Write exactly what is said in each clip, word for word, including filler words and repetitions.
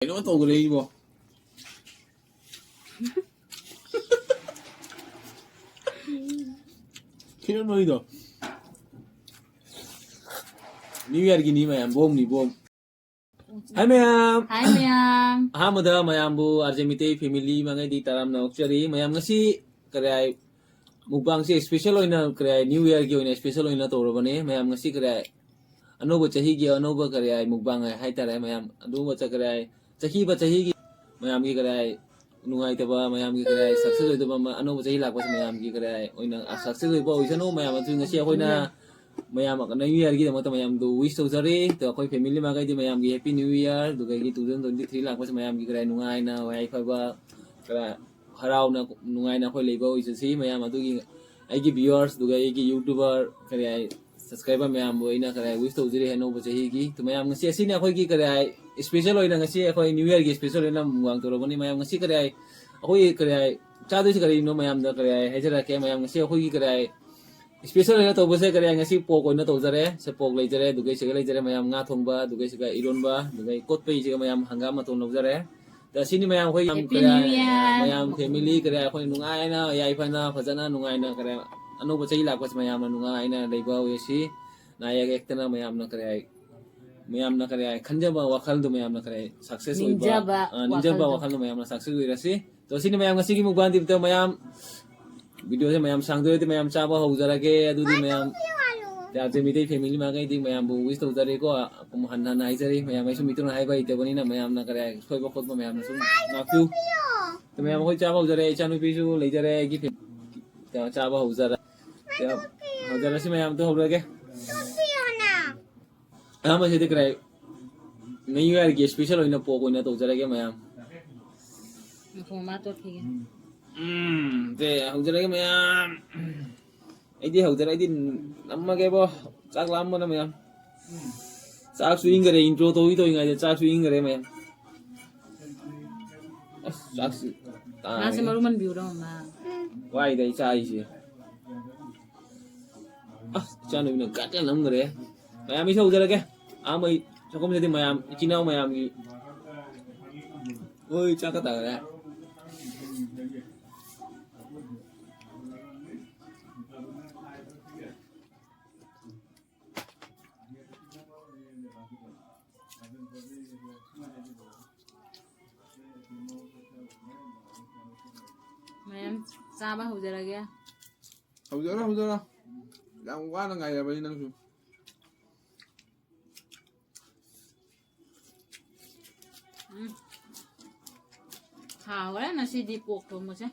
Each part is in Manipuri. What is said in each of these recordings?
ꯀꯩꯅꯣ ꯇꯧꯈ꯭ꯔꯦ ꯏꯕꯣ꯫ ꯈꯤꯔ ꯃꯔꯤꯗꯣ꯫ New Year ꯒꯤꯅꯤ ꯃꯌꯥꯝ, ꯕꯣꯝꯅꯤ, ꯕꯣꯝ꯫ Hi ꯃꯌꯥꯝ꯫ Hi ꯃꯌꯥꯝ꯫ ꯑꯍꯥꯟꯕꯗ ꯃꯌꯥꯝꯕꯨ ꯑꯥꯔꯖꯦ ꯃꯤꯇꯩ family ꯃꯉꯩꯗꯤ ꯇꯔꯥꯝꯅ ꯑꯣꯛꯆꯔꯤ꯫ ꯃꯌꯥꯝ ꯉꯁꯤ ꯀꯔꯤ ꯍꯥꯏ, mukbang ꯁꯦ special ꯑꯣꯏꯅ ꯀꯔꯤ ꯍꯥꯏ, New Year ꯒꯤ ꯑꯣꯏꯅ special ꯑꯣꯏꯅ ꯇꯧꯔꯕꯅꯦ꯫ ꯃꯌꯥꯝ ꯉꯁꯤ ꯀꯔꯤ ꯍꯥꯏ, ꯑꯅꯧꯕ ꯆꯍꯤꯒꯤ ꯑꯅꯧꯕ ꯀꯔꯤ ꯍꯥꯏ, mukbang ꯍꯥꯏ, ꯍꯥꯏꯇꯥꯔꯦ ꯃꯌꯥꯝ꯫ ꯑꯗꯨꯒꯨꯝꯕ ꯆ-, ꯀꯔꯤ ꯍꯥꯏ, ꯆꯈꯤꯕ ꯆꯍꯤꯒꯤ ꯃꯌꯥꯝꯒꯤ ꯀꯔꯤ ꯍꯥꯏ, ꯅꯨꯡꯉꯥꯏꯇꯕ, ꯃꯌꯥꯝꯒꯤ ꯀꯔꯤ ꯍꯥꯏ, success ꯑꯣꯏꯗꯕ ꯑꯃ, ꯑꯅꯧꯕ ꯆꯍꯤ ꯂꯥꯛꯄꯁꯦ ꯃꯌꯥꯝꯒꯤ ꯀꯔꯤ ꯍꯥꯏ, ꯑꯣꯏꯅ success ꯑꯣꯏꯕ ꯑꯣꯏꯁꯅꯨ꯫ ꯃꯌꯥꯝ ꯑꯗꯨ ꯉꯁꯤ ꯑꯩꯈꯣꯏꯅ ꯃꯌꯥꯝ New Year ꯒꯤꯗꯃꯛꯇ ꯃꯌꯥꯝꯗꯨ wish ꯇꯧꯖꯔꯤ꯫ ꯑꯗꯣ ꯑꯩꯈꯣꯏ family ꯃꯥꯏꯀꯩꯗꯤ ꯃꯌꯥꯝꯒꯤ Happy New Year, ꯑꯗꯨꯗꯒꯤ two thousand twenty three ꯂꯥꯛꯄꯁꯦ ꯃꯌꯥꯝꯒꯤ ꯀꯔꯤ ꯍꯥꯏ, ꯅꯨꯡꯉꯥꯏꯅ, ꯌꯥꯏꯐꯕ, ꯈꯔ ꯍꯔꯥꯎꯅ, ꯅꯨꯡꯉꯥꯏꯅ ꯑꯩꯈꯣꯏ ꯂꯩꯕ ꯑꯣꯏꯖꯁꯤ꯫ ꯃꯌꯥꯝ ꯑꯗꯨꯒꯤ ꯑꯩꯒꯤ viewers, ꯑꯗꯨꯒ ꯑꯩꯒꯤ YouTuber, ꯀꯔꯤ ꯍꯥꯏ, subscriber ꯃꯌꯥꯝꯕꯨ ꯑꯩꯅ ꯀꯔꯤ ꯍꯥꯏ, wish ꯇꯧꯖꯔꯤ ꯑꯅꯧꯕ ꯆꯍꯤꯒꯤ꯫ ꯑꯗꯨ ꯃꯌꯥꯝ ꯉꯁꯤ ꯑꯁꯤꯅꯤ ꯑꯩꯈꯣꯏꯒꯤ ꯀꯔꯤ ꯍꯥꯏ, special ꯑꯣꯏꯅ ꯉꯁꯤ ꯑꯩꯈꯣꯏ New Year ꯒꯤ special ꯑꯣꯏꯅ mukbang ꯇꯧꯔꯕꯅꯤ꯫ ꯃꯌꯥꯝ ꯉꯁꯤ ꯀꯔꯤ ꯍꯥꯏ, ꯑꯩꯈꯣꯏꯒꯤ ꯀꯔꯤ ꯍꯥꯏ, ꯆꯥꯗꯣꯏꯁꯤ ꯀꯔꯤꯅꯣ ꯃꯌꯥꯝꯗ ꯀꯔꯤ ꯍꯥꯏ, ꯍꯥꯏꯖꯔꯛꯀꯦ꯫ ꯃꯌꯥꯝ ꯉꯁꯤ ꯑꯩꯈꯣꯏꯒꯤ ꯀꯔꯤ ꯍꯥꯏ, special ꯑꯣꯏꯅ ꯇꯧꯕꯁꯦ ꯀꯔꯤ ꯍꯥꯏ, ꯉꯁꯤ pork ꯑꯣꯏꯅ ꯇꯧꯖꯔꯦ꯫ ꯁꯦ pork ꯂꯩꯖꯔꯦ, ꯑꯗꯨꯒ ꯁꯤꯒ ꯂꯩꯖꯔꯦ ꯃꯌꯥꯝ, ꯉꯥ ꯊꯣꯡꯕ, ꯑꯗꯨꯒ ꯁꯤꯒ ꯏꯔꯣꯟꯕ, ꯑꯗꯨꯒ ꯀꯣꯠꯄꯩꯁꯤꯒ ꯃꯌꯥꯝ ꯍꯪꯒꯥꯝ ꯃꯇꯣꯟ ꯂꯧꯖꯔꯦ꯫ ꯑꯗ ꯁꯤꯅꯤ ꯃꯌꯥꯝ ꯑꯩꯈꯣꯏ ꯌꯥꯝ Happy ꯀꯔꯤ ꯍꯥꯏ, New Year꯫ ꯃꯌꯥꯝ family ꯀꯔꯤ ꯍꯥꯏ, ꯑꯩꯈꯣꯏ ꯅꯨꯡꯉꯥꯏꯅ ꯌꯥꯏꯐꯅ ꯐꯖꯅ ꯅꯨꯡꯉꯥꯏꯅ ꯀꯔꯤ ꯍꯥꯏ, ꯑꯅꯧꯕ ꯆꯍꯤ ꯂꯥꯛꯄꯁꯦ ꯃꯌꯥꯝꯅ ꯅꯨꯡꯉꯥꯏꯅ ꯂꯩꯕ ꯑꯣꯏꯁꯤ꯫ ꯅꯥ ꯌꯦꯛ ꯌꯦꯛꯇꯅ ꯃꯌꯥꯝꯅ ꯀꯔꯤ ꯍꯥꯏ, ꯃꯌꯥꯝꯅ ꯀꯔꯤ ꯍꯥꯏ, ꯈꯟꯖꯕ ꯋꯥꯈꯜꯗꯣ ꯃꯌꯥꯝꯅ ꯀꯔꯤ ꯍꯥꯏ, success ꯑꯣꯏꯕ, ꯅꯤꯡꯖꯕ ꯑ, ꯅꯤꯡꯖꯕ ꯋꯥꯈꯜꯗꯣ꯫ ꯋꯥꯈꯜꯗꯣ ꯃꯌꯥꯝꯅ success ꯑꯣꯏꯔꯁꯤ꯫ ꯑꯗꯣ ꯁꯤꯅꯤ ꯃꯌꯥꯝ ꯉꯁꯤꯒꯤ mukbang ꯗꯤꯞꯇ ꯃꯌꯥꯝ video ꯁꯦ ꯃꯌꯥꯝ ꯁꯥꯡꯗꯣꯏꯔꯗꯤ ꯃꯌꯥꯝ ꯆꯥꯕ ꯍꯧꯖꯔꯒꯦ꯫ ꯑꯗꯨꯗꯤ ꯃꯌꯥꯝ ꯌꯥꯗ꯭ꯔꯦ, ꯃꯤꯇꯩ family ꯃꯥꯏꯀꯩꯗꯤ ꯃꯌꯥꯝꯕꯨ wish ꯇꯧꯖꯔꯤꯀꯣ꯫ ꯑꯃꯨꯛ ꯍꯟꯅ ꯍꯟꯅ ꯍꯥꯏꯖꯔꯤ, ꯃꯌꯥꯝ ꯑꯩꯁꯨ ꯃꯤꯇꯨꯅ ꯍꯥꯏꯕ ꯍꯩꯇꯕꯅꯤꯅ ꯃꯌꯥꯝꯅ ꯀꯔꯤ ꯍꯥꯏ, ꯁꯣꯏꯕ ꯈꯣꯠꯄ ꯃꯌꯥꯝꯅ ꯁꯨꯝ ꯉꯥꯛꯄꯤꯌꯨ꯫ ꯑꯗꯣ ꯃꯌꯥꯝ ꯑꯩꯈꯣꯏ ꯆꯥꯕ ꯍꯧꯖꯔꯦ, ꯏꯆꯥꯅꯨꯄꯤꯁꯨ ꯂꯩꯖꯔꯦ, ꯑꯩꯒꯤ fam-, ꯆꯥꯕ ꯍꯧꯖꯔꯦ꯫ ꯍꯧꯖꯔꯁꯤ ꯃꯌꯥꯝ, ꯑꯗꯨ ꯍꯧꯔꯒꯦ꯫ ꯑꯍꯥꯟꯕꯁꯤꯗꯤ ꯀꯔꯤ ꯍꯥꯏ, New Year ꯒꯤ special ꯑꯣꯏꯅ pork ꯑꯣꯏꯅ ꯇꯧꯖꯔꯒꯦ ꯃꯌꯥꯝ꯫ ꯉꯥꯏꯈꯣ, ꯃꯃꯥ ꯇꯣꯠꯈꯤꯒꯦ꯫ ꯎꯝ, ꯁꯦ, ꯍꯧꯖꯔꯒꯦ ꯃꯌꯥꯝ꯫ ꯑꯩꯗꯤ ꯍꯧꯖꯔꯦ, ꯑꯩꯗꯤ ꯅꯝꯃꯒꯦꯕꯣ꯫ ꯆꯥꯛ ꯂꯥꯝꯕꯅ ꯃꯌꯥꯝ꯫ ꯆꯥꯛꯁꯨ ꯏꯪꯈꯔꯦ, intro ꯇꯧꯏ ꯇꯧꯔꯤꯉꯩꯗ ꯆꯥꯛꯁꯨ ꯏꯪꯈꯔꯦ ꯃꯌꯥꯝ꯫ ꯑꯁ, ꯆꯥꯛꯁꯤ ꯃꯥꯁꯦ ꯇꯥꯔꯦ꯫ ꯃꯔꯨ ꯃꯟꯕꯤꯌꯨꯔꯣ, ꯃꯃꯥ? ꯋꯥꯏꯗ ꯑꯩ ꯆꯥꯔꯤꯁꯦ꯫ ꯑꯁ, ꯏꯆꯥꯅꯨꯄꯤꯅ ꯒꯠ ꯌꯥꯝ ꯅꯝꯈ꯭ꯔꯦ꯫ ꯃꯌꯥꯝ ꯑꯩꯁꯨ ꯍꯧꯖꯔꯒꯦ꯫ ꯑꯍꯥꯟꯕꯩ ꯆꯥꯛꯈꯨꯝꯁꯤꯗꯤ ꯃꯌꯥꯝ, ꯏꯆꯤꯟ ꯏꯅꯥꯎ ꯃꯌꯥꯝꯒꯤ ꯍꯣꯏ, ꯆꯥꯛꯀ ꯇꯥꯔꯦ꯫ ꯃꯌꯥꯝ ꯆꯥꯕ ꯍꯧꯖꯔꯒꯦ꯫ ꯍꯧꯖꯔꯣ, ꯍꯧꯖꯔꯣ꯫ ꯌꯥꯝ ꯋꯥꯅ ꯉꯥꯏꯔꯕꯅꯤ ꯅꯪꯁꯨ꯫ ꯎꯝ꯫ ꯍꯥꯎꯔꯦ ꯉꯁꯤꯗꯤ ꯄꯣꯛ ꯊꯣꯡꯕꯁꯦ꯫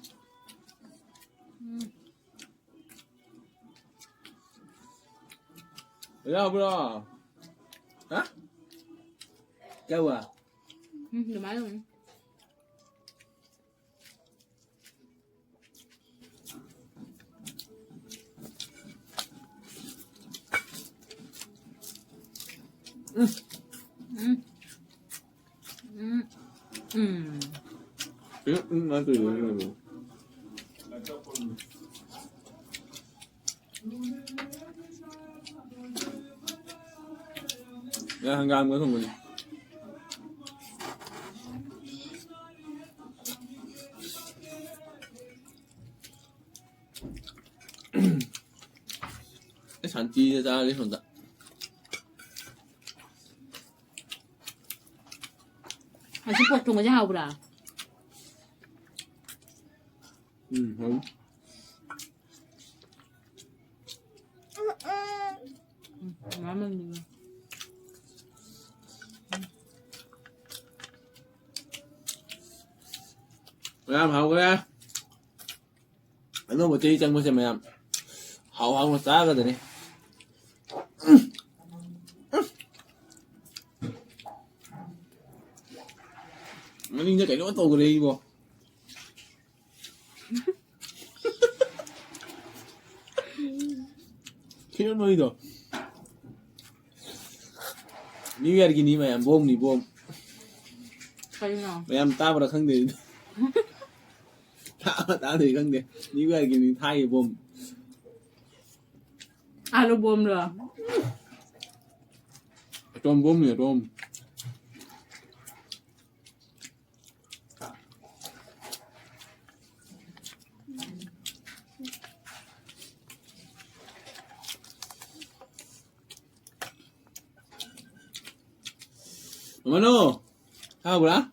ꯎꯝ꯫ ꯌꯥꯕ꯭ꯔꯣ? ꯍꯥ? ꯀꯩ ꯋꯥ? ꯎꯝ, ꯑꯗꯨꯃꯥꯏꯅ ꯇꯧꯅꯤ꯫ ꯎꯝ꯫ ꯎꯝ꯫ ꯎꯝ꯫ ꯎꯝ꯫ ꯎꯝ, ꯎꯝ, ꯅꯠꯇꯦ, ꯎꯝ, ꯎꯝ꯫ ꯌꯥ, ꯍꯪꯒꯥꯝꯒ ꯊꯣꯡꯕꯅꯤ꯫ ꯑꯩ ꯁꯥꯟꯇꯤꯗ ꯆꯥꯔꯒꯦ ꯁꯣꯝꯗ꯫ ꯑꯁꯤ ꯄꯣꯛ ꯊꯣꯡꯕꯁꯦ ꯍꯥꯎꯕ꯭ꯔꯥ? ꯎꯝ, ꯍꯥꯎ꯫ ꯎꯝ, ꯃꯌꯥꯝ ꯍꯥꯎꯈ꯭ꯔꯦ꯫ ꯑꯅꯧꯕ ꯆꯍꯤ ꯆꯪꯕꯁꯦ ꯃꯌꯥꯝ ꯍꯥꯎ ꯍꯥꯎꯅ ꯆꯥꯒꯗꯅꯤ꯫ ꯃꯅꯤꯡꯗ ꯀꯩꯅꯣ ꯇꯧꯈ꯭ꯔꯦ ꯏꯕꯣ꯫ ꯈꯤꯇꯪ ꯅꯣꯏꯗꯣ꯫ New Yearꯒꯤꯅꯤ ꯃꯌꯥꯝ, ꯕꯣꯝꯅꯤ, ꯕꯣꯝ꯫ ꯀꯩꯅꯣ? ꯃꯌꯥꯝ ꯇꯥꯕ꯭ꯔꯥ ꯈꯪꯗꯦ꯫ ꯇꯥꯕ꯭ꯔꯥ ꯇꯥꯗ꯭ꯔꯤ ꯈꯪꯗꯦ꯫ New Yearꯒꯤꯅꯤ ꯊꯥꯏꯌꯦ ꯕꯣꯝ꯫ ꯑꯥꯂꯨ ꯕꯣꯝꯂꯣ? Atom ꯕꯣꯝꯅꯤ, atom. ꯃꯅꯣ, ꯍꯥꯎꯕ꯭ꯔꯥ?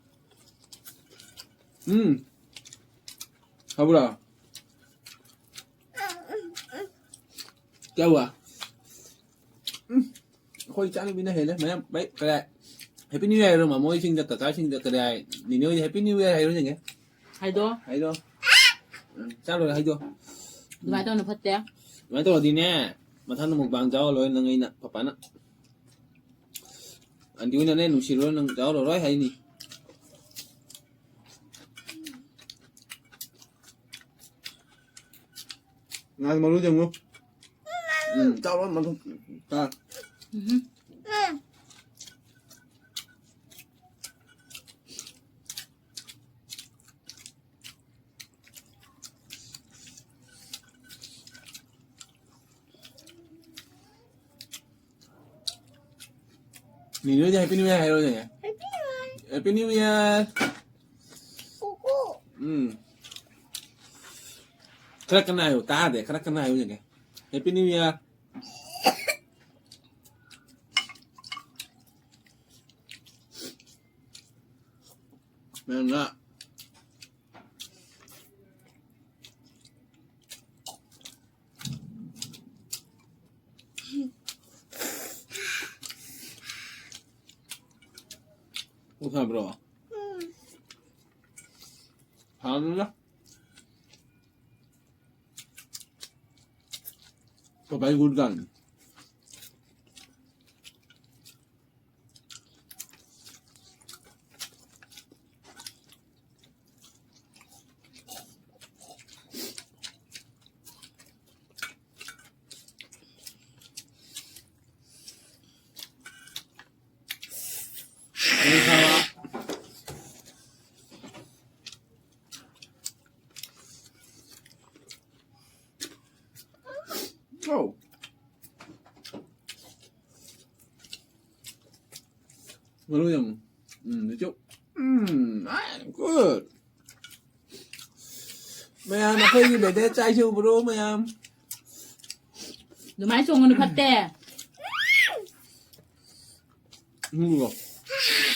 ꯎꯝ, ꯍꯥꯎꯕ꯭ꯔꯥ? ꯀꯌꯥ ꯍꯨꯋꯥ? ꯎꯝ, ꯑꯩꯈꯣꯏ ꯏꯆꯥꯅꯨꯄꯤꯅ ꯍꯦꯜꯂꯦ ꯃꯌꯥꯝ꯫ ꯚꯥꯏ, ꯀꯗꯥꯏ? Happy New Year ꯍꯥꯏꯔꯣ, ꯃꯃꯣꯏꯁꯤꯡꯗ, ꯀꯀꯥꯁꯤꯡꯗ, ꯀꯗꯥꯏ? ꯅꯤꯅꯦ ꯍꯣꯏꯗ Happy New Year ꯍꯥꯏꯔꯣ ꯌꯦꯡꯒꯦ꯫ ꯍꯥꯏꯗꯣ꯫ ꯍꯥꯏꯗꯣ꯫ ꯎꯝ, ꯆꯥ ꯂꯣꯏꯔꯦ ꯍꯥꯏꯗꯣ꯫ ꯑꯗꯨꯃꯥꯏꯅ ꯇꯧꯅ ꯐꯠꯇꯦ꯫ ꯑꯗꯨꯃꯥꯏꯅ ꯇꯧꯔꯗꯤꯅꯦ, ꯃꯊꯪꯗ mukbang ꯆꯥꯎ ꯂꯣꯏꯔꯦ ꯅꯪ ꯑꯩꯅ, ꯄꯄꯥꯅ꯫ ꯑꯟꯇꯤ ꯍꯣꯏꯅꯅꯦ, ꯅꯨꯡꯁꯤꯔꯨꯔ ꯅꯪ ꯆꯥꯎꯔꯔꯣꯏ ꯍꯥꯏꯅꯤ꯫ ꯉꯥ ꯃꯔꯨ ꯌꯦꯡꯉꯨ꯫ ꯎꯝ, ꯆꯥꯎꯔꯣ, ꯃꯔꯨ꯫ ꯆꯥ꯫ ꯎꯝ꯫ ꯅꯤꯅꯦ ꯍꯣꯏꯗꯤ Happy New Year ꯍꯥꯏꯔꯣꯅꯦ꯫ Happy New Year꯫ ꯎꯝ꯫ ꯈꯔ ꯀꯟꯅ ꯍꯥꯏꯌꯨ, ꯇꯥꯗꯦ꯫ ꯈꯔ ꯀꯟꯅ ꯍꯥꯏꯌꯨ ꯌꯦꯡꯒꯦ꯫ Happy New Year꯫ ꯃꯌꯥꯝꯅ ꯎꯊꯕ꯭ꯔꯣ? ꯎꯝ꯫ ꯍꯥꯎꯅꯤꯗ꯫ ꯄꯄꯥꯏ ꯒꯨꯠ ꯒꯥꯔꯜꯅꯤ꯫ Oh. ꯃꯔꯨ ꯌꯥꯝ, ꯎꯝ, ꯅꯆꯧ꯫ ꯎꯝ, ah, good. ꯃꯌꯥꯝ, ꯑꯩꯈꯣꯏꯒꯤ ꯂꯩꯗ ꯆꯥꯏꯁꯦ ꯎꯕ꯭ꯔꯣ, ꯃꯌꯥꯝ? ꯑꯗꯨꯃꯥꯏꯅ ꯆꯣꯡꯒꯅꯨ, ꯐꯠꯇꯦ꯫ ꯎꯝ, ꯎꯝ꯫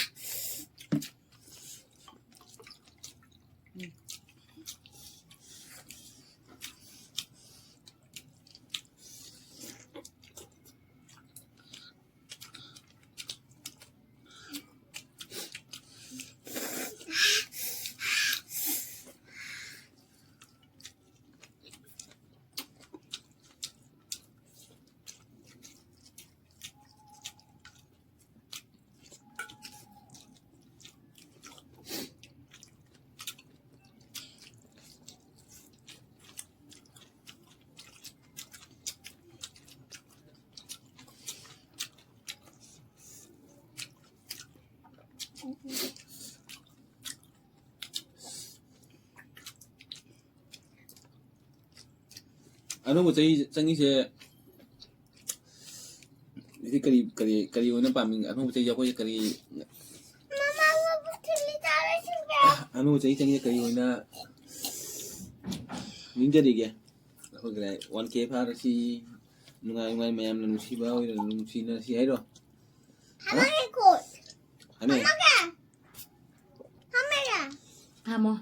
ꯑꯅꯧꯕ ꯆꯍꯤ ꯆꯪꯉꯤꯁꯦ, ꯁꯤ ꯀꯔꯤ, ꯀꯔꯤ, ꯀꯔꯤ ꯑꯣꯏꯅ ꯄꯥꯝꯃꯤ? ꯑꯅꯧꯕ ꯆꯍꯤ ꯑꯩꯈꯣꯏꯁꯦ ꯀꯔꯤ, ꯑꯅꯧꯕ ꯆꯍꯤ ꯆꯪꯉꯤꯁꯦ ꯀꯔꯤ ꯑꯣꯏꯅ ꯅꯤꯡꯖꯔꯤꯒꯦ? ꯑꯩꯈꯣꯏ ꯀꯗꯥꯏ ꯋꯥꯟ ꯀꯦ ꯐꯥꯔꯁꯤ, ꯅꯨꯡꯉꯥꯏ ꯅꯨꯡꯉꯥꯏ ꯃꯌꯥꯝꯅ ꯅꯨꯡꯁꯤꯕ ꯑꯣꯏꯅ ꯅꯨꯡꯁꯤꯅꯔꯁꯤ ꯍꯥꯏꯔꯣ? ꯍꯥ? ꯍꯥꯏꯅꯩ꯫ ꯍꯥꯃꯣ꯫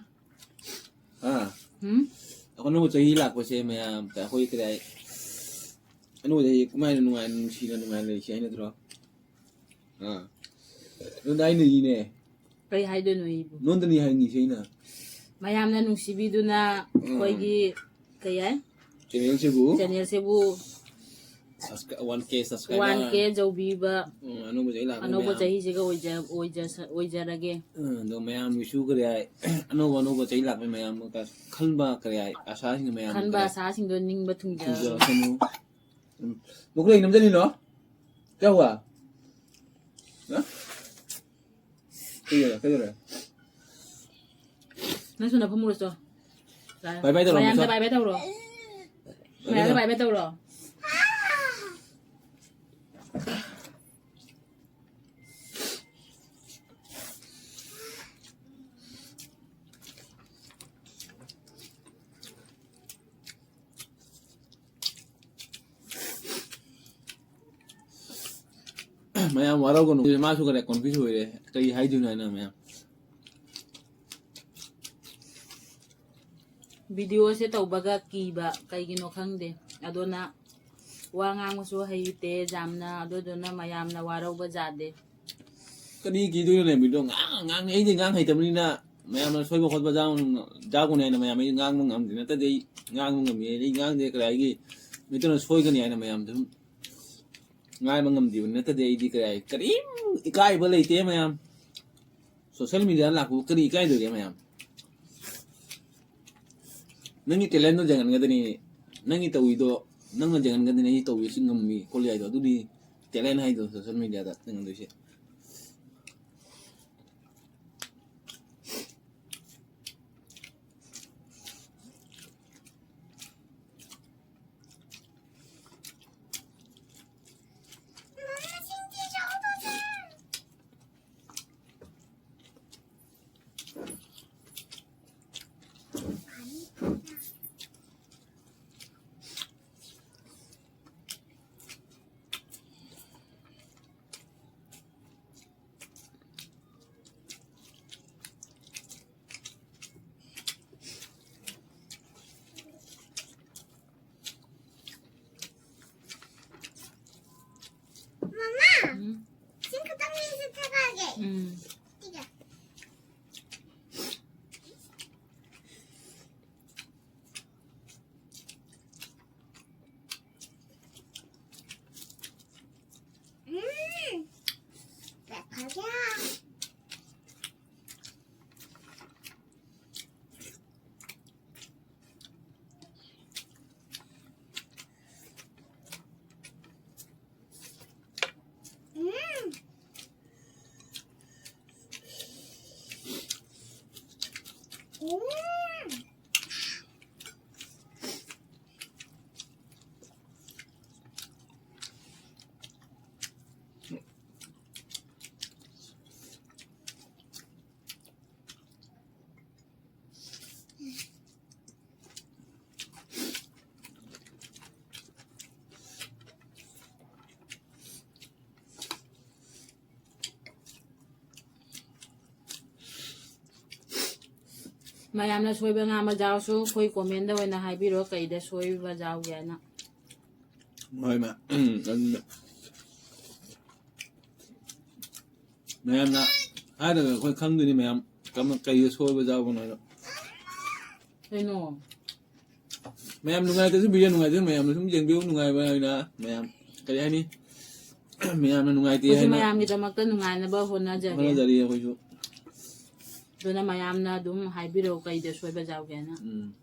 ꯑꯥ꯫ ꯎꯝ? ꯑꯩꯈꯣꯏ ꯑꯅꯧꯕ ꯆꯍꯤ ꯂꯥꯛꯄꯁꯦ ꯃꯌꯥꯝ ꯑꯩꯈꯣꯏ ꯀꯗꯥꯏ ꯑꯅꯧꯕ ꯆꯍꯤ ꯀꯃꯥꯏꯅ ꯅꯨꯡꯉꯥꯏꯅ ꯅꯨꯡꯁꯤꯅ ꯅꯨꯡꯉꯥꯏꯅ ꯂꯩꯁꯤ ꯍꯥꯏ ꯅꯠꯇ꯭ꯔꯣ? ꯑꯥ꯫ ꯑꯗꯨꯗ ꯑꯩꯅ ꯏꯅꯦ꯫ ꯀꯩ ꯍꯥꯏꯗꯣꯏꯅꯣ ꯑꯩꯕꯨ? ꯅꯉꯣꯟꯗꯅꯤ ꯍꯥꯏꯅꯤꯡꯉꯤꯁꯦ ꯑꯩꯅ꯫ ꯃꯌꯥꯝꯅ ꯅꯨꯡꯁꯤꯕꯤꯗꯨꯅ ꯎꯝ꯫ ꯑꯩꯈꯣꯏꯒꯤ ꯀꯩ ꯍꯥꯏ? ꯆꯦꯅꯦꯜꯁꯤꯕꯨ ꯆꯦꯅꯦꯜꯁꯤꯕꯨ ꯁꯕꯁꯀ꯭ꯔꯥꯏ-, ꯋꯥꯟ ꯀꯦ ꯁꯕꯁꯀ꯭ꯔꯥꯏꯕꯔ꯫ ꯋꯥꯟ ꯀꯦ ꯌꯧꯕꯤꯕ ꯎꯝ, ꯑꯅꯧꯕ ꯆꯍꯤ ꯂꯥꯛꯄ ꯑꯅꯧꯕ ꯃꯌꯥꯝ꯫ ꯆꯍꯤꯁꯤꯒ ꯑꯣꯏꯖ-, ꯑꯣꯏꯖꯁ-, ꯑꯣꯏꯖꯔꯒꯦ꯫ ꯎꯝ, ꯑꯗꯣ ꯃꯌꯥꯝꯒꯤꯁꯨ ꯀꯔꯤ ꯍꯥꯏ, ꯑꯅꯧꯕ ꯑꯅꯧꯕ ꯆꯍꯤ ꯂꯥꯛꯄ ꯃꯌꯥꯝ ꯈꯟꯕ ꯀꯔꯤ ꯍꯥꯏ, ꯑꯁꯥꯁꯤꯡꯅ ꯃꯌꯥꯝ ꯈꯟꯕ ꯀꯔꯤ ꯍꯥꯏ? ꯑꯁꯥꯁꯤꯡꯗꯣ ꯅꯤꯡꯕ ꯊꯨꯡꯖꯔꯁꯅꯨ꯫ ꯊꯨꯡꯖꯔꯁꯅꯨ꯫ ꯎꯝ꯫ ꯃꯈꯣꯏ ꯅꯝꯖꯅꯤꯅꯣ? ꯀꯌꯥ ꯍꯨꯋꯥ? ꯍꯥ? ꯀꯩꯗꯧꯔꯦ? ꯀꯩꯗꯧꯔꯦ? ꯅꯪꯁꯨ ꯅꯐꯝ ꯃꯨꯔꯁꯣ꯫ ꯕꯥꯏ ꯕꯥꯏ ꯇꯧꯔꯣ, ꯃꯌꯥꯝꯗ ꯃꯨꯁꯥ꯫ ꯕꯥꯏ ꯕꯥꯏ ꯇꯧꯔꯣ꯫ ꯕꯥꯏ ꯕꯥꯏ ꯃꯌꯥꯝꯗ ꯇꯧꯔꯣ꯫ ꯕꯥꯏ ꯕꯥꯏ ꯇꯧꯔꯣ꯫ ꯃꯌꯥꯝ ꯋꯥꯔꯧꯒꯅꯨ꯫ ꯃꯥꯁꯨ ꯈꯔ confuse ꯑꯣꯏꯔꯦ꯫ ꯀꯔꯤ ꯍꯥꯏꯗꯣꯏꯅꯣ ꯍꯥꯏꯅ ꯃꯌꯥꯝ꯫ ꯚꯤꯗꯤꯑꯣꯁꯦ ꯇꯧꯕꯒ ꯀꯤꯕ ꯀꯩꯒꯤꯅꯣ ꯈꯪꯗꯦ꯫ ꯑꯗꯨꯅ ꯋꯥ ꯉꯥꯡꯕꯁꯨ ꯍꯩꯇꯦ ꯌꯥꯝꯅ, ꯑꯗꯨꯗꯨꯅ ꯃꯌꯥꯝꯅ ꯋꯥꯔꯧꯕ ꯌꯥꯗꯦ꯫ ꯀꯔꯤ ꯀꯤꯗꯣꯏꯅꯣꯅꯦ? ꯚꯤꯗꯤꯑꯣ ꯉꯥꯡ-, ꯉꯥꯡ-, ꯑꯩꯗꯤ ꯉꯥꯡ ꯍꯩꯇꯕꯅꯤꯅ ꯃꯌꯥꯝꯅ ꯁꯣꯏꯕ ꯈꯣꯠꯄ ꯌꯥꯎ-, ꯌꯥꯎꯒꯅꯤ ꯍꯥꯏꯅ ꯃꯌꯥꯝ ꯑꯩ ꯉꯥꯡꯕ ꯉꯝꯗꯦ꯫ ꯅꯠꯇ꯭ꯔꯗꯤ ꯑꯩ ꯉꯥꯡꯕ ꯉꯝꯃꯤ꯫ ꯑꯩ ꯉꯥꯡꯗꯦ ꯀꯔꯥꯏꯒꯤ ꯃꯤꯇꯅ ꯁꯣꯏꯒꯅꯤ ꯍꯥꯏꯅ ꯃꯌꯥꯝꯗ ꯁꯨꯝ ꯉꯥꯏꯕ ꯉꯝꯗꯦꯕ꯫ ꯅꯠꯇ꯭ꯔꯗꯤ ꯑꯩꯗꯤ ꯀꯔꯥꯏ ꯀꯔꯤꯝ ꯏꯀꯥꯏꯕ ꯂꯩꯇꯦ ꯃꯌꯥꯝ꯫ Social media ꯂꯥꯛꯄꯕꯨ ꯀꯔꯤ ꯏꯀꯥꯏꯗꯣꯏꯒꯦ ꯃꯌꯥꯝ? ꯅꯪꯒꯤ talentꯗꯣ ꯌꯦꯡꯍꯟꯒꯗꯣꯏꯅꯤ꯫ ꯅꯪꯒꯤ ꯇꯧꯔꯤꯗꯣ ꯅꯪꯅ ꯌꯦꯡꯍꯟꯒꯗꯣꯏꯅꯤ꯫ ꯑꯩ ꯇꯧꯔꯤꯁꯤ ꯉꯝꯃꯤ ꯈꯣꯠꯂꯤ ꯍꯥꯏꯗꯣ꯫ ꯑꯗꯨꯗꯤ talent ꯍꯥꯏꯗꯣ social mediaꯗ ꯌꯦꯡꯍꯟꯗꯣꯏꯁꯦ꯫ ꯃꯌꯥꯝꯅ ꯁꯣꯏꯕ ꯉꯥꯝꯕ ꯌꯥꯎꯔꯁꯨ ꯑꯩꯈꯣꯏ comment ꯑꯣꯏꯅ ꯍꯥꯏꯕꯤꯔꯣ, ꯀꯩꯗ ꯁꯣꯏꯕ ꯌꯥꯎꯒꯦ ꯍꯥꯏꯅ꯫ ꯍꯣꯏ, ꯃ-, ꯎꯝ, ꯑꯗꯨꯅ ꯃꯌꯥꯝꯅ ꯍꯥꯏꯔꯒ ꯑꯩꯈꯣꯏ ꯈꯪꯗꯣꯏꯅꯤ, ꯃꯌꯥꯝ ꯀꯃ-, ꯀꯩꯗ ꯁꯣꯏꯕ ꯌꯥꯎꯕꯅꯣ ꯍꯥꯏꯅ꯫ ꯀꯩꯅꯣ? ꯃꯌꯥꯝ ꯅꯨꯡꯉꯥꯏꯇ꯭ꯔꯁꯨ, video ꯅꯨꯡꯉꯥꯏꯇ꯭ꯔꯁꯨ, ꯃꯌꯥꯝꯅ ꯁꯨꯝ ꯌꯦꯡꯕꯤꯌꯨ, ꯅꯨꯡꯉꯥꯏꯕ ꯑꯣꯏꯅ ꯃꯌꯥꯝ, ꯀꯔꯤ ꯍꯥꯏꯅꯤ, ꯃꯌꯥꯝꯅ ꯅꯨꯡꯉꯥꯏꯇꯦ ꯑꯩꯈꯣꯏꯁꯨ ꯍꯥꯏꯅ ꯃꯌꯥꯝꯒꯤꯗꯃꯛꯇ ꯅꯨꯡꯉꯥꯏꯅꯕ ꯍꯣꯠꯅꯖꯒꯦ꯫ ꯍꯣꯠꯅꯖꯔꯤ ꯑꯩꯈꯣꯏꯁꯨ꯫ ꯑꯗꯨꯅ ꯃꯌꯥꯝꯅ ꯑꯗꯨꯝ ꯍꯥꯏꯕꯤꯔꯛꯎ, ꯀꯩꯗ ꯁꯣꯏꯕ ꯌꯥꯎꯒꯦꯅ꯫ ꯎꯝ꯫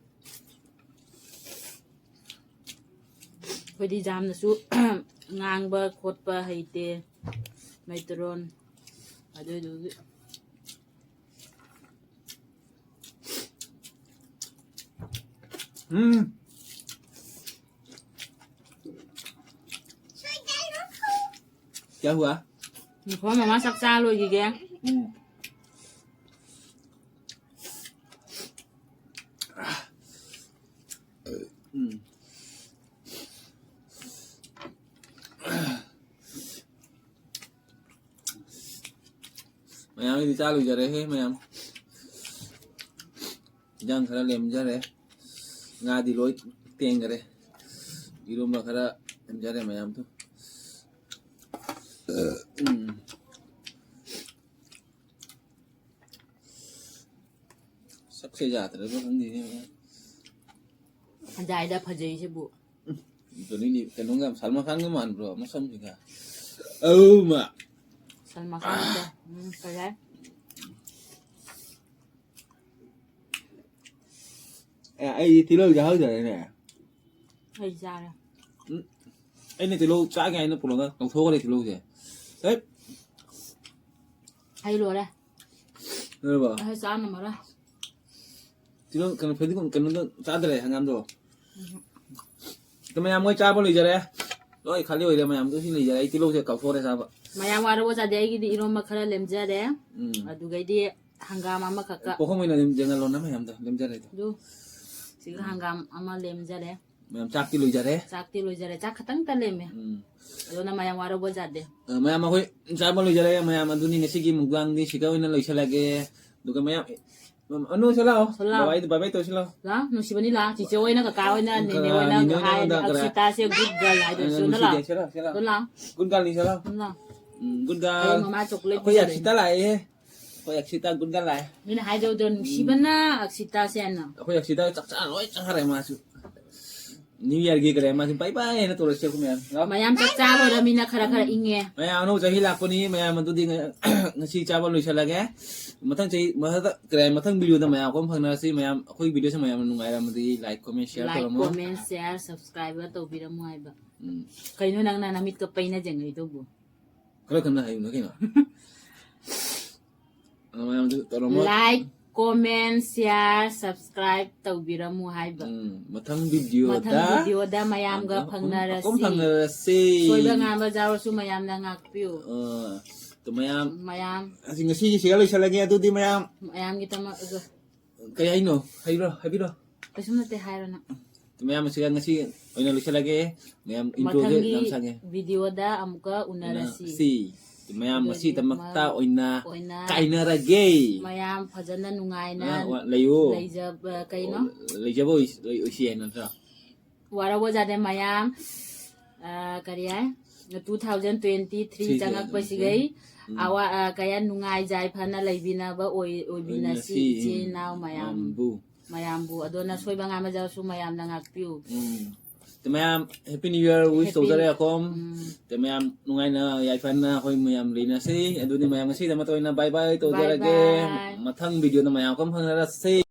ꯑꯩꯈꯣꯏꯗꯤ ꯌꯥꯝꯅꯁꯨ ꯉꯥꯡꯕ ꯈꯣꯠꯄ ꯍꯩꯇꯦ, ꯃꯩꯇꯩꯂꯣꯟ꯫ ꯑꯗꯨꯗꯨꯒꯤ ꯎꯝ꯫ क्या हुआ? ꯉꯥꯏꯈꯣ, ꯃꯃꯥ ꯆꯥꯛ ꯆꯥ ꯂꯣꯏꯈꯤꯒꯦ꯫ ꯎꯝ꯫ ꯎꯝ꯫ ꯃꯌꯥꯝꯒꯤꯗꯤ ꯆꯥ ꯂꯣꯏꯖꯔꯦꯍꯦ, ꯃꯌꯥꯝ꯫ ꯏꯟꯖꯥꯡ ꯈꯔ ꯂꯦꯝꯖꯔꯦ꯫ ꯉꯥꯗꯤ ꯂꯣꯏ ꯇꯦꯡꯈꯔꯦ꯫ ꯏꯔꯣꯝꯕ ꯈꯔ ꯂꯦꯝꯖꯔꯦ ꯃꯌꯥꯝꯗꯣ꯫ ꯎꯝ꯫ ꯁꯛꯁꯦ ꯌꯥꯗ꯭ꯔꯕ ꯈꯪꯗꯦꯅꯦ꯫ ꯍꯟꯗꯥꯏꯗ ꯐꯖꯩꯁꯤꯕꯨ꯫ ꯎꯝ, ꯖꯣꯅꯤꯗꯤ ꯀꯩꯅꯣꯒ ꯌꯥꯝ ꯁꯜꯃꯥꯟ ꯈꯥꯟꯒ ꯃꯥꯟꯕ꯭ꯔꯣ ꯃꯁꯝꯁꯤꯒ? ꯑꯧ ꯃꯥ꯫ ꯁꯜꯃꯥꯟ ꯈꯥꯟꯒ꯫ ꯎꯝ, ꯐꯖꯩ꯫ ꯑꯦ, ꯑꯩꯗꯤ ꯇꯤꯜꯍꯧ ꯆꯥꯍꯧꯗꯔꯦꯅꯦ꯫ ꯑꯩ ꯆꯥꯔꯦ꯫ ꯎꯝ, ꯑꯩꯅ ꯇꯤꯜꯍꯧ ꯆꯥꯒꯦ ꯍꯥꯏꯅ ꯄꯨꯔꯒ ꯂꯧꯊꯣꯛꯈ꯭ꯔꯦ ꯇꯤꯜꯍꯧꯁꯦ꯫ ꯍꯦꯠ! ꯑꯩ ꯂꯣꯏꯔꯦ꯫ ꯂꯣꯏꯔꯕꯣ? ꯑꯩ ꯆꯥ ꯉꯝꯃꯔꯣꯏ꯫ ꯇꯤꯜꯍꯧ, ꯀꯩꯅꯣ, ꯐꯗꯤꯒꯣꯝ, ꯀꯩꯅꯣꯗꯣ ꯆꯥꯗ꯭ꯔꯦ, ꯍꯪꯒꯥꯝꯗꯣ꯫ ꯑꯗꯣ ꯃꯌꯥꯝ ꯃꯣꯏ ꯆꯥꯕ ꯂꯣꯏꯖꯔꯦ꯫ ꯂꯣꯏ ꯈꯥꯂꯤ ꯑꯣꯏꯔꯦ, ꯃꯌꯥꯝꯗꯣ ꯁꯤ ꯂꯩꯖꯔꯦ꯫ ꯑꯩ ꯇꯤꯜꯍꯧꯁꯦ ꯀꯥꯎꯊꯣꯛꯈ꯭ꯔꯦ ꯆꯥꯕ꯫ ꯃꯌꯥꯝ ꯋꯥꯔꯧꯕ ꯌꯥꯗꯦ, ꯑꯩꯒꯤꯗꯤ ꯏꯔꯣꯝꯕ ꯈꯔ ꯂꯦꯝꯖꯔꯦ꯫ ꯎꯝ꯫ ꯑꯗꯨꯒꯩꯗꯤ ꯍꯪꯒꯥꯝ ꯑꯃꯈꯛꯀ꯫ ꯄꯣꯈꯝ ꯑꯣꯏꯅ ꯂꯦꯝ-, ꯌꯦꯡꯍꯜꯂꯣꯅ ꯃꯌꯥꯝꯗꯣ ꯂꯦꯝꯖꯔꯦꯗꯣ꯫ ꯑꯗꯨ ꯁꯤꯒ ꯍꯪꯒꯥꯝ ꯑꯃ ꯂꯦꯝꯖꯔꯦ꯫ ꯃꯌꯥꯝ ꯆꯥꯛꯇꯤ ꯂꯣꯏꯖꯔꯦ꯫ ꯆꯥꯛꯇꯤ ꯂꯣꯏꯖꯔꯦ, ꯆꯥꯛ ꯈꯇꯪꯇ ꯂꯦꯝꯃꯦ꯫ ꯎꯝ꯫ ꯑꯗꯨꯅ ꯃꯌꯥꯝ ꯋꯥꯔꯧꯕ ꯌꯥꯗꯦ꯫ ꯑ, ꯃꯌꯥꯝ ꯑꯩꯈꯣꯏ ꯆꯥꯕ ꯂꯣꯏꯖꯔꯦ꯫ ꯃꯌꯥꯝ ꯑꯗꯨꯅꯤ ꯉꯁꯤꯒꯤ mukbangꯗꯤ ꯁꯤꯗ ꯑꯣꯏꯅ ꯂꯣꯏꯁꯤꯜꯂꯒꯦ꯫ ꯑꯗꯨꯒ ꯃꯌꯥꯝ, ꯑꯅꯨ ꯁꯤ ꯂꯥꯛꯑꯣ꯫ ꯁꯤ ꯂꯥꯛꯑꯣ꯫ ꯕꯥꯏ ꯕꯥꯏ ꯇꯧꯁꯤ ꯂꯥꯛꯑꯣ꯫ ꯂꯥꯛꯑꯣ, ꯅꯨꯡꯁꯤꯕꯅꯤ ꯂꯥꯛꯑꯣ꯫ ꯆꯤꯆꯦ ꯍꯣꯏꯅ ꯀꯀꯥ ꯍꯣꯏꯅ ꯅꯦꯅꯦ ꯍꯣꯏꯅ ꯅꯦꯅꯦ ꯍꯣꯏꯅ ꯍꯥꯏ, ꯀꯀꯥ꯫ ꯑꯛꯁꯤꯇꯥꯁꯦ good girl ꯍꯥꯏꯗꯣ꯫ ꯑ, ꯁꯤꯗ ꯅꯨꯡꯁꯤꯗꯦ, ꯂꯥꯛꯑꯣ꯫ ꯁꯤ ꯂꯥꯛꯑꯣ, ꯁꯤ ꯂꯥꯛꯑꯣ꯫ ꯁꯤꯗ ꯂꯥꯛꯑꯣ꯫ Good girlꯅꯤ, ꯁꯤ ꯂꯥꯛꯑꯣ꯫ ꯁꯤꯗ ꯂꯥꯛꯑꯣ꯫ ꯎꯝ, good girl꯫ ꯍꯌꯦꯡ ꯃꯃꯥ chocolate ꯑꯩꯈꯣꯏ ꯄꯤꯖꯗꯣꯏꯅꯤ꯫ ꯑꯛꯁꯤꯇꯥ ꯂꯥꯛꯑꯦ꯫ ꯑꯩꯈꯣꯏ ꯑꯛꯁꯤꯇꯥ good girl ꯂꯥꯛꯑꯦ꯫ ꯃꯤꯅ ꯍꯥꯏꯗꯧꯗꯣ ꯅꯨꯡꯁꯤꯕꯅ ꯎꯝ꯫ ꯑꯛꯁꯤꯇꯥꯁꯦꯅ꯫ ꯑꯩꯈꯣꯏ ꯑꯛꯁꯤꯇꯥ ꯆꯥꯛ ꯆꯥ ꯂꯣꯏ ꯆꯥꯈ꯭ꯔꯦ ꯃꯥꯁꯨ꯫ New Yearꯒꯤ ꯀꯔꯤ ꯃꯥꯁꯨ bye bye ꯍꯥꯏꯅ ꯇꯧꯔꯁꯦ ꯑꯩꯈꯣꯏ ꯃꯌꯥꯝ꯫ ꯂꯥꯛꯑꯣ꯫ ꯃꯌꯥꯝ ꯆꯥꯛ ꯆꯥ ꯂꯣꯏꯔꯃꯤꯅ ꯈꯔ ꯈꯔ ꯎꯝ꯫ ꯏꯪꯉꯦ꯫ ꯃꯌꯥꯝ ꯑꯅꯧꯕ ꯆꯍꯤ ꯂꯥꯛꯄꯅꯤ, ꯃꯌꯥꯝ ꯑꯗꯨꯗꯤ ꯉ-, ꯉꯁꯤ ꯆꯥꯕ ꯂꯣꯏꯁꯤꯜꯂꯒꯦ꯫ ꯃꯊꯪ ꯆꯍꯤ, ꯃꯊꯪ, ꯀꯔꯤ, ꯃꯊꯪ videoꯗ ꯃꯌꯥꯝ ꯑꯃꯨꯛ ꯐꯪꯅꯔꯁꯤ꯫ ꯃꯌꯥꯝ, ꯑꯩꯈꯣꯏ videoꯁꯦ ꯃꯌꯥꯝꯅ ꯅꯨꯡꯉꯥꯏꯔꯝꯃꯗꯤ like, comment, share like, ꯇꯧꯔꯝꯃꯣ꯫ Comment, share, subscribe ꯇꯧꯕꯤꯔꯝꯃꯣ ꯍꯥꯏꯕ꯫ ꯎꯝ꯫ ꯀꯩꯅꯣ ꯅꯪꯅ ꯅꯃꯤꯠꯀ ꯄꯩꯅ ꯌꯦꯡꯉꯛꯏꯗꯨꯕꯨ? ꯈꯔ ꯀꯟꯅ ꯍꯥꯏꯌꯨꯅ ꯀꯩꯅꯣ꯫ ꯑ, ꯃꯌꯥꯝꯁꯨ ꯇꯧꯔꯝꯃꯣ꯫ Like, comment, share, subscribe ꯇꯧꯕꯤꯔꯝꯃꯨ ꯍꯥꯏꯕ꯫ ꯎꯝ, ꯃꯊꯪ videoꯗ ꯃꯊꯪ videoꯗ ꯃꯌꯥꯝꯒ ꯑꯃꯨꯛ ꯐꯪꯅꯔꯁꯤ꯫ ꯑꯃꯨꯛ ꯐꯪꯅꯔꯁꯤ꯫ ꯁꯣꯏꯕ ꯉꯥꯝꯕ ꯌꯥꯎꯔꯁꯨ ꯃꯌꯥꯝꯅ ꯉꯥꯛꯄꯤꯌꯨ꯫ ꯑ, ꯑꯗꯨ ꯃꯌꯥꯝ, ꯃꯌꯥꯝ꯫ ꯑꯁꯤ ꯉꯁꯤꯒꯤ ꯁꯤꯗ ꯂꯣꯏꯁꯤꯜꯂꯒꯦ꯫ ꯑꯗꯨꯗꯤ ꯃꯌꯥꯝ꯫ ꯃꯌꯥꯝꯒꯤꯗꯃꯛ ꯑꯗꯨ꯫ ꯀꯩ ꯍꯥꯏꯅꯣ? ꯍꯥꯏꯕꯤꯔꯣ, ꯍꯥꯏꯕꯤꯔꯣ꯫ ꯀꯩꯁꯨꯝ ꯅꯠꯇꯦ, ꯍꯥꯏꯔꯣ ꯅꯪ꯫ ꯃꯌꯥꯝ ꯑꯁꯤꯒ ꯉꯁꯤ ꯑꯣꯏꯅ ꯂꯣꯏꯁꯤꯜꯂꯒꯦ꯫ ꯃꯌꯥꯝ introꯁꯦ ꯃꯊꯪꯒꯤ ꯌꯥꯝ ꯁꯥꯡꯉꯦ꯫ Videoꯗ ꯑꯃꯨꯛꯀ ꯎꯅꯔꯁꯤ꯫ ꯎꯅꯔꯁꯤ꯫ ꯃꯌꯥꯝ ꯑꯗꯨꯗꯤ ꯉꯁꯤꯗꯃꯛꯇ ꯃ-, ꯑꯣꯏꯅ ꯑꯣꯏꯅ ꯀꯥꯏꯅꯔꯒꯦ꯫ ꯃꯌꯥꯝ ꯐꯖꯅ ꯅꯨꯡꯉꯥꯏꯅ ꯑ, ꯋꯥ-, ꯂꯩꯌꯨ꯫ ꯂꯩꯖꯕ ꯀꯩꯅꯣ? ꯑꯣ, ꯂꯩꯖꯕ ꯑꯣꯏ-, ꯑꯣꯏ-, ꯑꯣꯏꯁꯤ ꯍꯥꯏ ꯅꯠꯇ꯭ꯔꯣ? ꯋꯥꯔꯧꯕ ꯌꯥꯗꯦ ꯃꯌꯥꯝ꯫ ꯑ, ꯀꯔꯤ ꯍꯥꯏ? Two thousand twenty three ꯁꯤ ꯆꯪꯉꯛꯄꯁꯤꯒꯩ ꯎꯝ꯫ ꯑꯋꯥ-, ꯑ, ꯀꯌꯥ ꯅꯨꯡꯉꯥꯏ ꯌꯥꯏꯐꯅ ꯂꯩꯕꯤꯅꯕ ꯑꯣꯏ-, ꯑꯣꯏꯕꯤꯅꯁꯤ ꯂꯩꯃꯤꯟꯅꯁꯤ꯫ ꯏꯆꯤꯟ ꯏꯅꯥꯎ ꯃꯌꯥꯝ꯫ ꯃꯌꯥꯝꯕꯨ꯫ ꯃꯌꯥꯝꯕꯨ꯫ ꯑꯗꯣ ꯅꯁꯣꯏꯕ ꯉꯥꯝꯕ ꯌꯥꯎꯔꯁꯨ ꯃꯌꯥꯝꯅ ꯉꯥꯛꯄꯤꯌꯨ꯫ ꯎꯝ꯫ ꯑꯗꯨ ꯃꯌꯥꯝ Happy New Year wish Happy ꯇꯧꯖꯔꯦ ꯑꯀꯣꯝ꯫ ꯎꯝ꯫ ꯑꯗꯨ ꯃꯌꯥꯝ ꯅꯨꯡꯉꯥꯏꯅ ꯌꯥꯏꯐꯅ ꯑꯩꯈꯣꯏ ꯃꯌꯥꯝ ꯂꯩꯅꯁꯤ꯫ ꯑꯗꯨꯗꯤ ꯃꯌꯥꯝ ꯉꯁꯤꯒꯤꯗꯃꯛꯇ ꯑꯣꯏꯅ bye bye ꯇꯧꯖꯔꯒꯦ꯫ Bye bye꯫ ꯃꯊꯪ videoꯗ ꯃꯌꯥꯝ ꯑꯃꯨꯛ ꯐꯪꯅꯔꯁꯤ꯫